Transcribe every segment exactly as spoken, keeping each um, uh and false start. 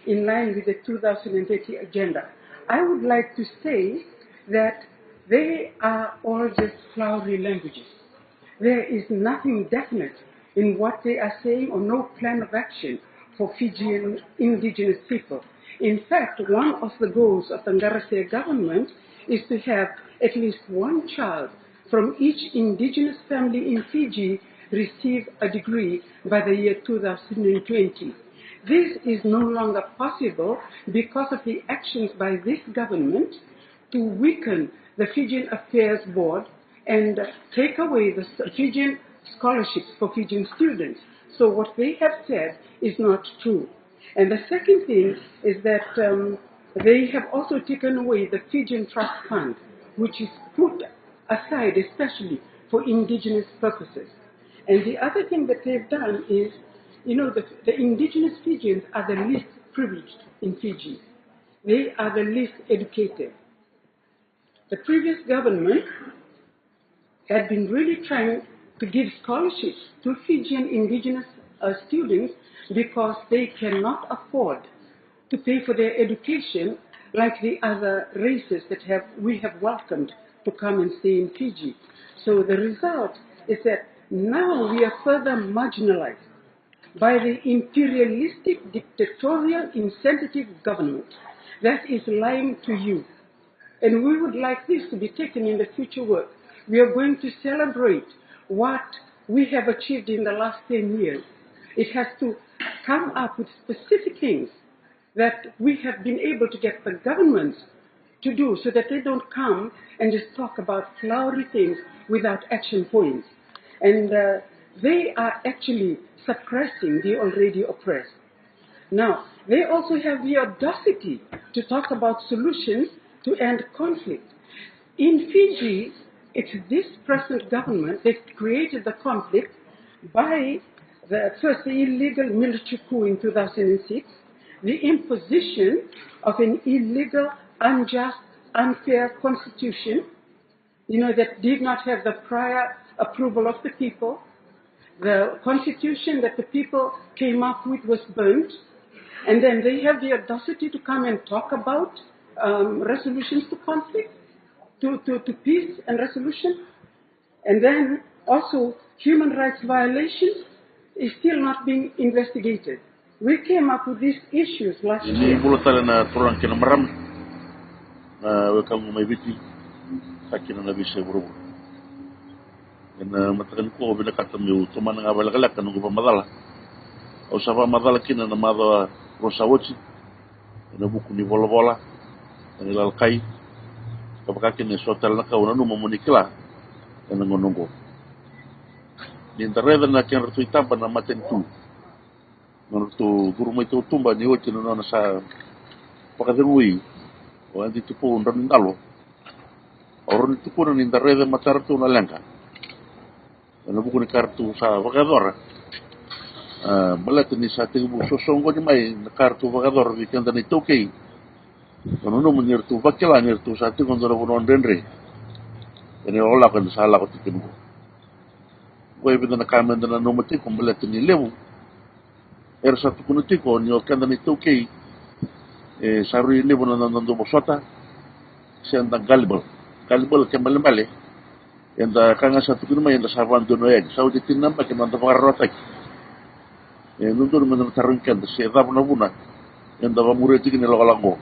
in line with the two thousand and thirty agenda. I would like to say that they are all just flowery languages. There is nothing definite in what they are saying or no plan of action for Fijian indigenous people. In fact, one of the goals of the Ngarasewa government is to have at least one child from each indigenous family in Fiji receive a degree by the year two thousand and twenty. This is no longer possible because of the actions by this government to weaken the Fijian Affairs Board and take away the Fijian scholarships for Fijian students. So what they have said is not true. And the second thing is that, um, they have also taken away the Fijian Trust Fund, which is put aside especially for indigenous purposes. And the other thing that they've done is, you know, the, the indigenous Fijians are the least privileged in Fiji. They are the least educated. The previous government had been really trying to give scholarships to Fijian indigenous, uh, students because they cannot afford to pay for their education like the other races that have, we have welcomed to come and stay in Fiji. So the result is that now we are further marginalized by the imperialistic, dictatorial, insensitive government that is lying to you. And we would like this to be taken in the future work. We are going to celebrate what we have achieved in the last ten years. It has to come up with specific things that we have been able to get the governments to do so that they don't come and just talk about flowery things without action points. And, uh, they are actually suppressing the already oppressed. Now, they also have the audacity to talk about solutions to end conflict. In Fiji, it's this present government that created the conflict by the first illegal military coup in two thousand and six, the imposition of an illegal, unjust, unfair constitution, you know, that did not have the prior approval of the people. The constitution that the people came up with was burnt. And then they have the audacity to come and talk about, um, resolutions to conflict, to, to, to peace and resolution. And then also human rights violations is still not being investigated. We came up with these issues last year. Ni bula tale na turaga kei na marama, na wekaqu mai Viti, sa kina na veisei vuravura. Ena mataka nikua au vinakata meu tomana ga vakalekaleka na noqu vakamacala. Au sa vakamacala kina na macawa rua sa oti ena vuku ni volavola, ena ilalakai, ka vaka kina eso tale na ka au nanuma mo ni kila ena gauna oqo. Ni da raica na kedratou itaba na matanitu, na nodratou curu mai tautuba ni oti na nona sa vakacegui o Adi Tupou Draunikalo. Au rawa ni tukuna ni da raica e mataratou na leqa ena vuku ni ka ratou sa vakayacora. A, baleta ni sa tekivu sosoqoni mai na ka ratou vakayacora vei keda na iTaukei. Au nanuma ni ratou vakila ni ratou sa tiko e dua na vanua dredre ena ilakolako eda sa lako tiko kina oqo. Oqo e vica na ka meda nanuma tiko baleta ni levu era sa tukuna tiko ni o keda na iTaukei, e, sa rui levu na noda dau vosota, se da gullible. Gullible ke balebale, eda ka ga sa tukuni mai eda sa vakadonui yani. Sa oti e tini na yabaki na noda vakararawataki. E dodonu meda na tarogi keda se cava na vuna eda vakamuria tiko na ilakolako oqo.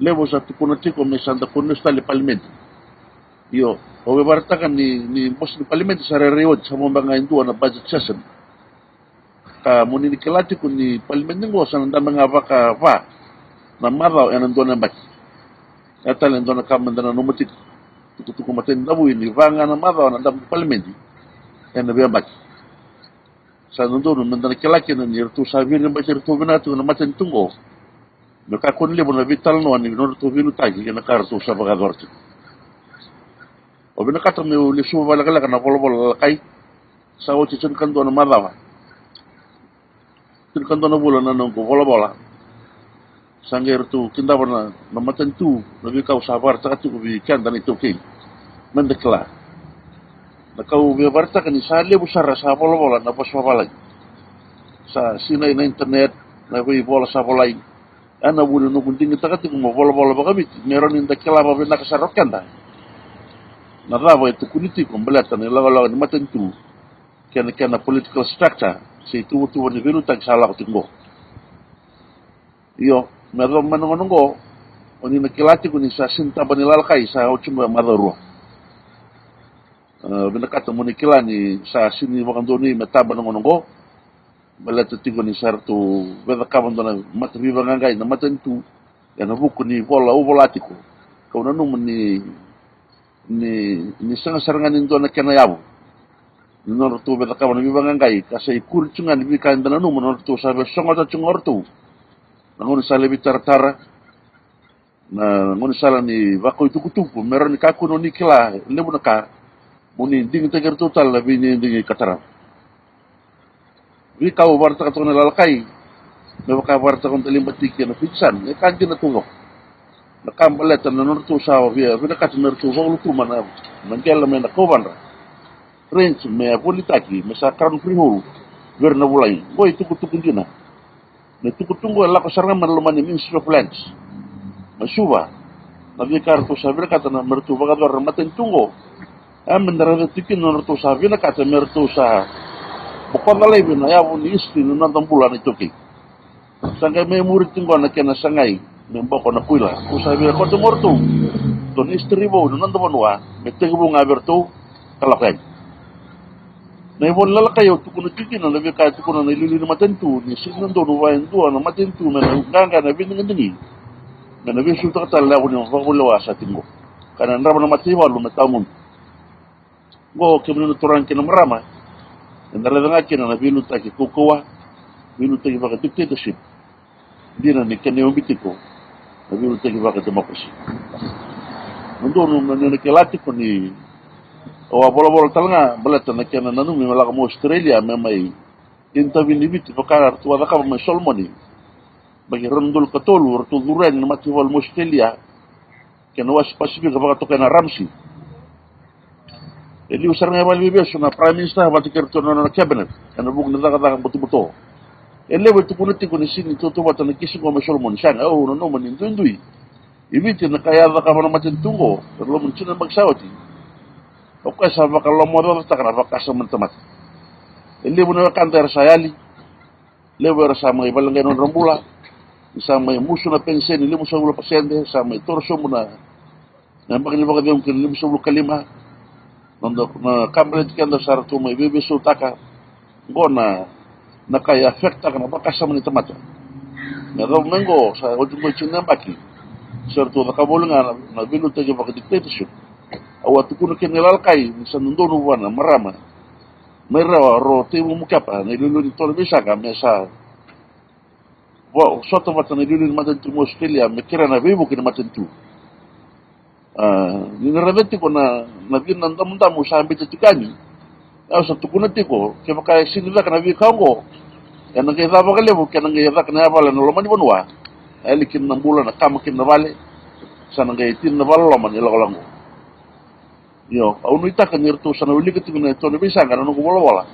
Levu sa tukuna tiko me sa da kua ni lesu tale i palimedi. Io, au via vakaraitaka ni, ni bose ni palimedi sa rairai oti, sa vo beka ga e dua na budget session. Ka mo ni kila tiko ni palimedi oqo sa na dabe ga vakava na macawa ena dua na yabaki. E tale e dua na ka meda nanuma tiko, tukutuku matai ni davui ni va ga na macawa na dabe ni palimedi ena veiyabaki. Sa dodonu meda na kila kina ni ratou sa veiribati iratou vinaka tiko na matanitu oqo me kakua ni levu na veitalanoa ni nodratou veiliutaki ena ka ratou sa vakayacora tiko. Au vinakata meu lesuva vakalekaleka na volavola lalakai. Sa oti e tinikadua na macawa, tinikadua na vula na noqu volavola. Sa qai ratou kidava na, na matanitu na veika au sa vakaraitaka tiko vei keda na iTaukei meda kila. Na ka au via vakaraitaka ni sa levu sara sa volavola na vosa vavalagi. Sa sinai na internet, na veivola sa volai. Ena vuku ni noqu digitaka tiko mo volavola vakaviti me rawa ni da kila vakavinaka sara o keda na cava e tukuni tiko baleta na ilakolako ni matanitu kei na kena political structure se ituvatuva ni veiliutaki sa lako tiko qo. Io, me yacova mai na gauna oqo, o ni na kila tiko ni sa sini taba ni lalakai sa oti mai macawa rua. E, vinakata mo ni kila ni sa sini vakadonui me taba na gauna oqo. Baleta tiko ni sa ratou vecakava dua na mata veivaqaqai na matanitu ena vuku ni vola au vola tiko. Kau nanuma ni ni, ni sega sara ga ni dua na kena yavu ni nodratou vecakava na veivaqaqai, ka sa ikuri tu ga ni veika eda nanuma na nodratou sa veisogota tu ga o ratou. Na gaunisala ni veitaratara, na gaunisala ni vakau itukutuku, me rawa ni kakua ni o ni kila e levu na ka, mo ni digitaki iratou tale na veidigidigi ka tarava. Veika au vakaraitaka toka na lalakai, me vaka vakaraitaka na Talaibatiki ena Fiji Sun, e ka dina taucoko. Na ka baleta na nodratou sa via vinakata me ratou vakalutuma na, na qele mai na kauvadra Range me a volitaki me sa Crown Freehold vei ira na vulagi. Qo e tukutuku dina. Na itukutuku qo e lako sara ga mai na loma ni Ministry of Lands mai Suva. Na veika ratou sa vinakata na me ratou vakayacora na matanitu qo, e me da raica tiko kina na nodratou sa vinakata me ratou sa bokoca laivi na yavu ni history ni noda bula na iTaukei. Sa qai mai muri tiko qo na kena sagai me boko na kuila. Ratou sa via kauta mai o ratou dua na history vou ni noda vanua me tekivu ga vei ratou ka lako yani. Na ivola ni lalakai au tukuna tiko kina na veika e tukuna na iliuliu ni matanitu ni sega ni dodonu vua e dua na matanitu me na qaqa ena veidigidigi me na veisautaka tale na yavu ni vakalewa sa tiko qo ka na yadrava na mataivalu me tawamudu. Qo kemuni na turaga kei na marama, eda raica ga kina na veiliutaki kaukauwa, veiliutaki vaka-dictatorship. Dina ni kena iobi tiko na veiliutaki vaka-democracy. Na dodonu me ni na kila tiko ni au a volavola tale ga baleta na kena nanumi me lako mai Australia me mai intervene i Viti vaka ratou a cakava mai Solomoni. Mai ke rua na udolu ka tolu ratou curu yani na mataivalu mai Australia kei na wasa Pasifika vakatokai na Ramsay. E liu sara ga e valeniveivesu na Prime Minister vata kei iratou na nona cabinet ena vuku ni cakacaka butobuto. E levu e tukuna tiko ni sega ni tautauvata na kisi qo mai Solomoni. Sega, au nanuma ni duidui i Viti na ka e a cakava na matanitu qo ena loma ni tini na yabaki sa oti. O koya sa vakalomacacataka na vakasama ni tamata. E levu na wekada era sa yali. Levu era sa mai valeqai nodra bula, ni sa mai musu na peniseni limasagavulu na pasede, sa mai toro sobu na, na yabaki ni vakacegu kei na limasagavulu ka lima. Noda, na ka baleti keda sa ratou mai veiveisautaka. Qo na, na ka e affectaka na vakasama ni tamata. Me yacova mai qo sa oti qo e tini na yabaki, sa ratou cakava voli ga na, na veiliutaki vaka-dictatorship. Au a tukuna kina na lalakai ni sa dodonu vua na marama mai Rewa, ro Tui Mumu Kepa, na iliuliu ni toro ni veisaqa me sa vo, sota vata na iliuliu ni matanitu mai Australia me kerea na veivuke ni matanitu. A, ni na raica tiko na, na cina damudamu sa biuta tiko yani. Au sa tukuna tiko, kevaka e sega ni caka na veika oqo, ena qai ca vakalevu, kei na qai caka na yavala ena loma ni vanua. A yali kina na bula, na kama kina na vale, sa na qai tini na vakaloloma ni lakolako. Io, au nuitaka ni ratou sa na wilika tiko na itovo ni veisaqa na noqu volavola.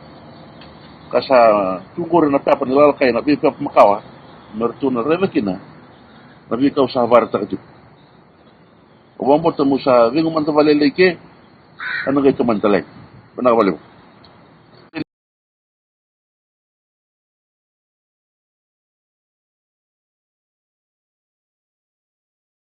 Ka sa tu qori na pepa ni lalakai, na veipepa makawa, me ratou na raica kina na veika au sa vakaraitaka tiko. Au vakabauta meu sa cegu mada vakalailai ke, ena qai tomani tale. Vinaka vakalevu.